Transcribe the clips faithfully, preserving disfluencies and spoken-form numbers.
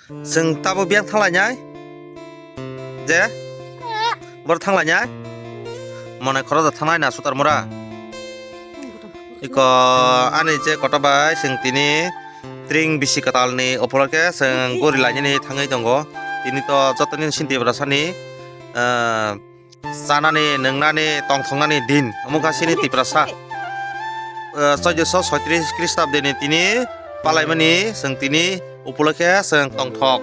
Chwng tabuk biyang thanglainai? Je? Bor thanglainai? Monai khoroksa thangnai na sutar mura? Iko ani je kotor bai chwng tini tring bisi kwtalni upolokhe chwng guri lainani thangwi tongo. Tini to jotoni sinti brasani, ah, chanani, nwngnani, tongthoknani din. Omo kha chini Tiprasa. Eh, chaudoso soitris Khristabdeni tini palaimani chwng tini upolokhe chwng tongthok.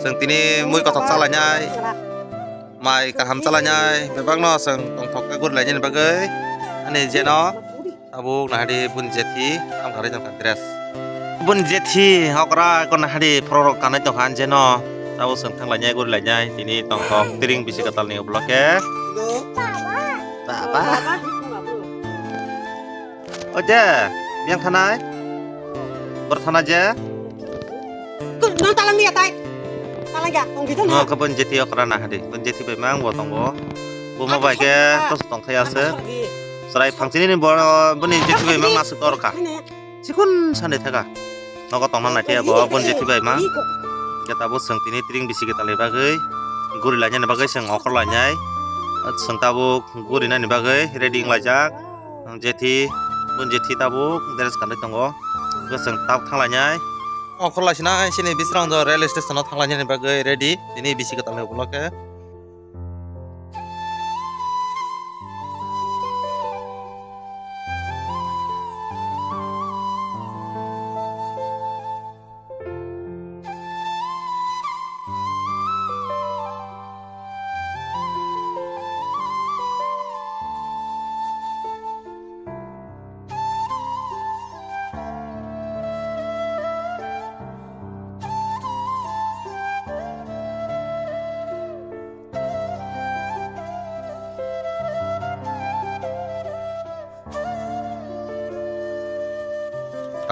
Chwng tini mui kothok chalainai, mai kaham chalainai, bebakno chwng tongthok khe gurilainani bagwi ani jeno. Tabuk nahadi bun jethi, tam kharwi jang kha dress. Bun jethi, okra ko nahadi phorok rok kanwi tongkha, ang jeno. Tabuk chwng thanglainai, gurilainai, tini tongthok, tring bisi kwtalni upolokhe. Baba. Oje, biyang thanai? Bor thana je? Nang talang ya tai. Talang ya, tong gitu na. No, khe bun jethi okra nahadi, bun jethi bai mang bo tongo. Buma bai khe koso tongthai ase. Chwrai phangchini ni boro boni jethi bai mang masuk orkha. Chikon sani thaka. Nogo tongna naithai abo boni jethi bai mang. Khe tabuk chwng tini tring bisi kwtalni bagwi gurilainani bagwi chwng okhorlainai. Chwng tabuk gurinani bagwi ready wnglaijak. Jethi, bun jethi tabuk dress kanwi tongo. Bwswng tabuk thanglainai. Okhorlaisinai chini Bisramganj rail station o thanglainani bagwi ready. Tini bisi kwtalni upolokhe.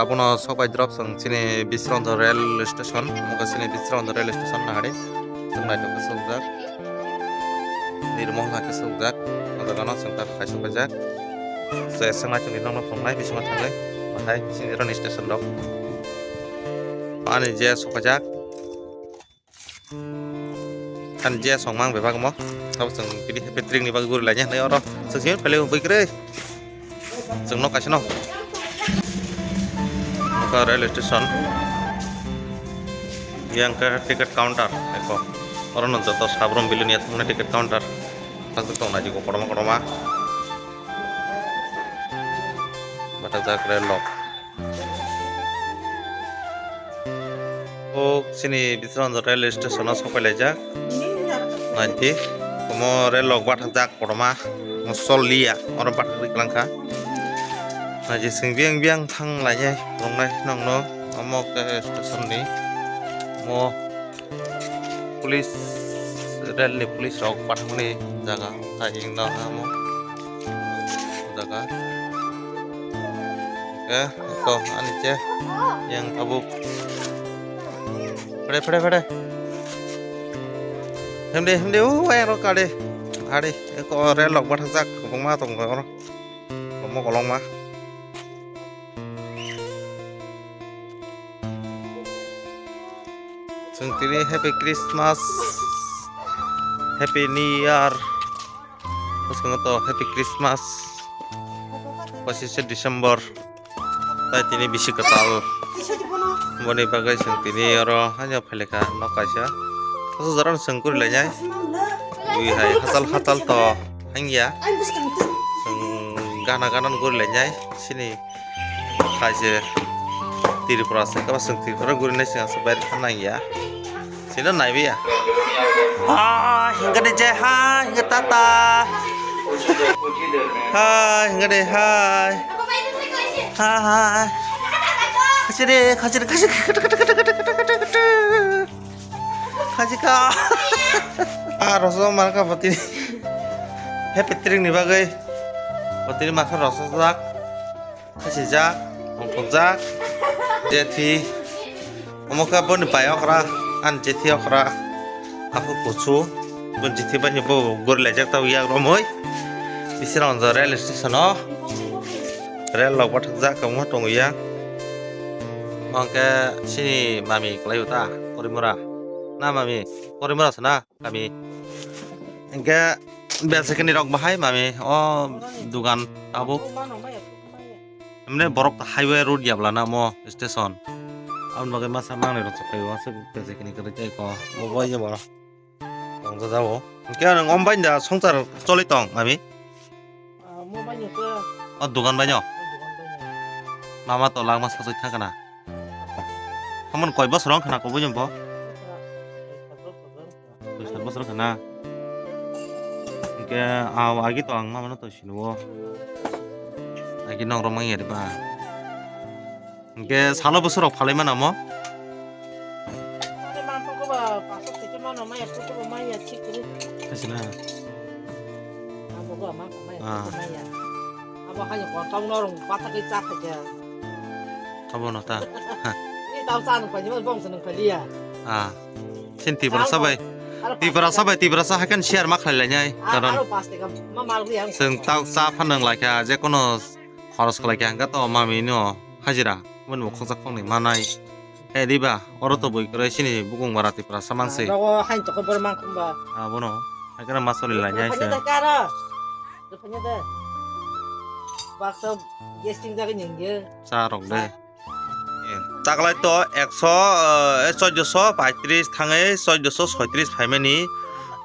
Abono sokbai drop chwng chini Bisramganj rail station, omo khe chini Bisramganj rail station nahari. Chwng naithok khe sokjak. Nirmol hai khe sokjak. O jaga no chwng ta kaisok paijak. Je chwng naithok ni nokno phunuknai bisingo thangwi. Bahai chini rail station rok. Ani je sokpaijak. Ani je songmang bebak mo. Tabuk chwng bini happy tring ni bagwi gurilainai hinwi oro. Chwng simi phailai bui kwrwi. Chwng nok kaisa no. Nokha rail station. Yang khe ticket counter eko. Oro no joto sabrum biluni athangna ticket counter. Tabuk tong naidi kotorma kotorma. Bathajak rail rok. O chini Bisramganj rail station o sokpailaijak. Naidi, omo rail rok bathajak kotorma, omo choliya, oro bathagwi kwlangkha. Naidi, chwng biyang biyang thanglainai, phunuknai nokno, omo khe station ni, omo police, rail ni police rok bathakmani jaga, tai wngno omo. Jaga. Oke, eko ani je yang tabuk. Pede, pede, pede. Hemde, hemde, o wayang rok kade. Ade, eko rail rok bathajak, kwbangma tongo oro. Kwbangma kolokma. Chwng tini Happy Christmas, Happy New Year. Bwskango to Happy Christmas, pochishe December, tai tini bisi kwtal. Boni bagwi chwng tini oro haino phailekha nok kaisa. Aswk jora no chwng gurilainai. Bui hai hachal hachal to hangya. Chwng gana gana no gurilainai. Chini hai se Tripura se kaba chwng Tripura gurinai chwng aswk baire thang nangya. Sino naibiya. Ha, hingke de je ha, hingke tata. Ha, hingke de hai. Ha, ha. Khachire, khachire, khachire. Khachika. Ah, roso marka botini. Happy tring ni bagwi. Botini makha roso jak. Khachijak, tongthokjak, jethi, omo khe boni bai okra, ani jethi okra, aphuru kuchu, boni jethi bai bo gorilaijak tabuk yak romwi, Bisramganj rail station o, rail rok bathajak kwbangma tongo ya, Mo hwnkhe chini mami kwlaio ta, Korimura. Na mami, Korimura se na kami. Hwnkhe bel sekeni rok bahai mami, o dugan tabuk. Emne borok ta highway road ya bwla na mo station. Aboni bagwi masa mangnai rok chukphai o, aswk bel sekeni kwrwi tei ko. Bo bai ya bo. Tongjajago. Hwnkhe nwng om bai da swngchar choli tong, mami? Ah, mo bai ni khe. O dugan bai no? O dugan bai ni. Mama to langma sachoi thangkana. Hamon koi bosor wng khana kubui jumbo? Koi sat bosor khana. Hwnkhe, ah, agi to ang mama no to sinugo. Agi nong romang ya ba. Hwnkhe salo bwswk rok phalai mano mo? Phalai man tongkha ba, paso khe mano, maya tongkha ba, maya chikri. Kasina. Abo go ma, maya Ah. tongkha ba, maya. Abo hayo ko tong norong pata khe cha kha khe. Abo no ta. Ni tau cha nung phai, ni bong sa nung phai liya. Ah. Sin Tiprasa bai. Tiprasa bai, Tiprasa hakan share ma khlai lai nai. Karon. Aro pas teka ma mal ri ang. Seng tau cha phan nang lai kha, je kono khoros khlai kha, hwnkhe to mami no hajira. Mani bo khoksa khoknwi manai. He diba, oro to bui kwrwi sini bukung bara Tiprasa mansi. Rogo hain toko bor mang khumba. Ah, bono. Hai kana masoli lai nyai se. Rupanya da kara. Rupanya da. Baksa guesting jaga nyengge. Cha rok de. Taklai to ekso, eh, chouddosho paitris thangwi chouddosho soitris phaimani.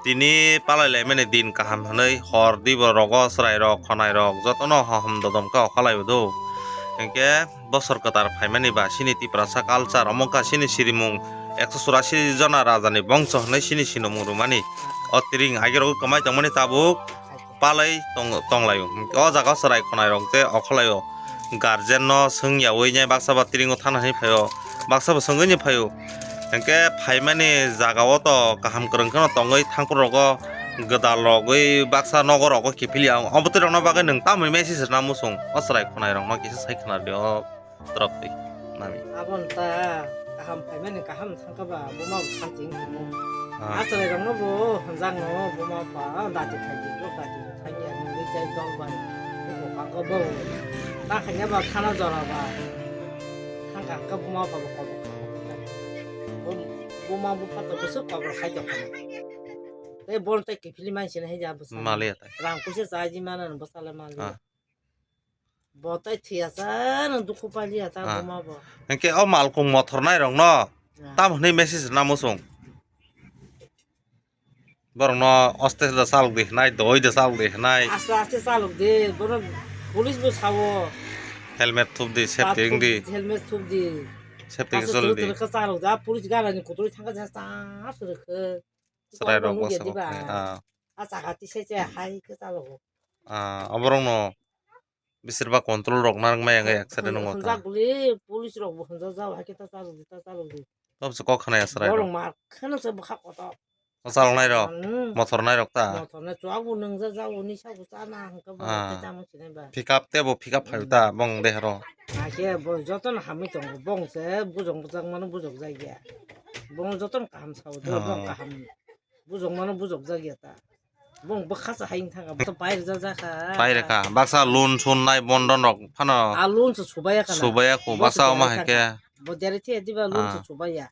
Tini palai laimani din kaham hwnwi hor dibo rogo chwrai rok, khonai rok jotono hohom dodom khe okhalai do. Hinkhe bosor kwtal phaimani ba chini Tiprasa culture, omo wngkha chini sirimung ekso churasi jona rajani bongso hwnwi chini sinimung rwmani. O tiring agirogwi kwmai tongmani tabuk palai tong-, tonglaio. O jaga o chwrai khonai rok je okholaio. Guardian no swngyaui nai baksa ba tiringo thana hinwi phaio. Baksa bo swngwi ni phaio. Hinkhe phaimani jaga o to kaham kwrwng kheno tongwi thangphuru rogo gwdal rogwi baksa nogo rogo kiphilya. Obo twi rokno bagwi nwng tamoni message rwna muchung o chwrai khonai rokno kisa sai khwna rw di o. Torok twi nami. Aboni ta kaham phaimani kaham thangkha ba buma bo santi wngkha mo. Ah. Achwrai rokno bo hwnjak no buma ba dati phaidi bro dati bo thangya nungwi chai dol bai. Bukung kangkha bo ta khanya ba khana jora ba. Thangkha hwnkha buma ba bo kobor kha. Bo-, buma bupha to bwswk kobor khai tongkha. Tei bon tei kiphilwi mansi na hija bwsa. Maliya tai. Rang puisa chaji mana no bwsa le maliya. Ah. Bo tai thwiya cha, nwng dukhu paliya cha Ah. buma bo. Hinkhe o malkhung mothor nai rok no Ah. tam hwnwi message rwna muchung. Borok no oste da chalok di hwnai, doi da chalok di hwnai. Aste aste chalok di, bono police bo sao. Helmet thup di, safety Ba wng di. thup-, helmet thup di. Safety Aste chol thwk di. thwk khe chalok da, police gana ni kutui thangkha cha cha rwkhe. Chwrai rok Borok bo nugya sabok diba? Khe, ah. A chakha tisai chaya hai khe chalogo. Ah, oborok no bisir ba control rok narwk maya wngkha accident wngkha. Hwnjak bwlwi, police rok bo hwnjak jao, hai khe ta chalok di, ta chalok di. Tabse kok khwnaya chwrai rok. Borok ma kheno se bwkha kotor. O chalok nai rok, Hmm. mothor nai rok ta. Mothor nai chuak bo nwngjak jao, nisa bo chana hwnkhe bo Ah. tamo sinai ba. Pick up tei bo pick up phaio ta, bong de haro. Hakhe bo jotono hamwi tongo, bong se bujong bujak mano bujok jak ya. Bong jotono kaham sao, Oh. bong kaham. Bujok mano bujok jak ya ta. Bong bwkha sa hai wng thang kha, bo to pai rwjak jak kha. Pai rw kha. Baksa loan son nai bondon rok phano. A loan se subaya kana. Subaya kho, Bo baksa se oma derek hai khe. thang kha. Bo derek the diba loan se Ah. subaya.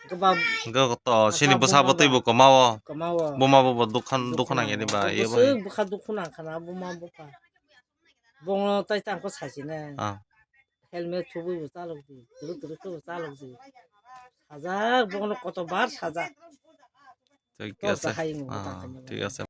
Khe ba Hwnkhe to sini bwsa bwtwi bo kwmao. Kwmao. Buma bo bo dukhan, dukhan nangya ni ba, ye bo. Bwswk bwkha dukhu nang khana, buma bupha. Bongo tai tang kho sai sini. Ah. Helmet thubui bo chalok di, twrwk twrwk khe bo chalok di. Sajak, bono koto bar sajak. Thik To ase. Bahai wng bo Ah, ta khaina thik ase.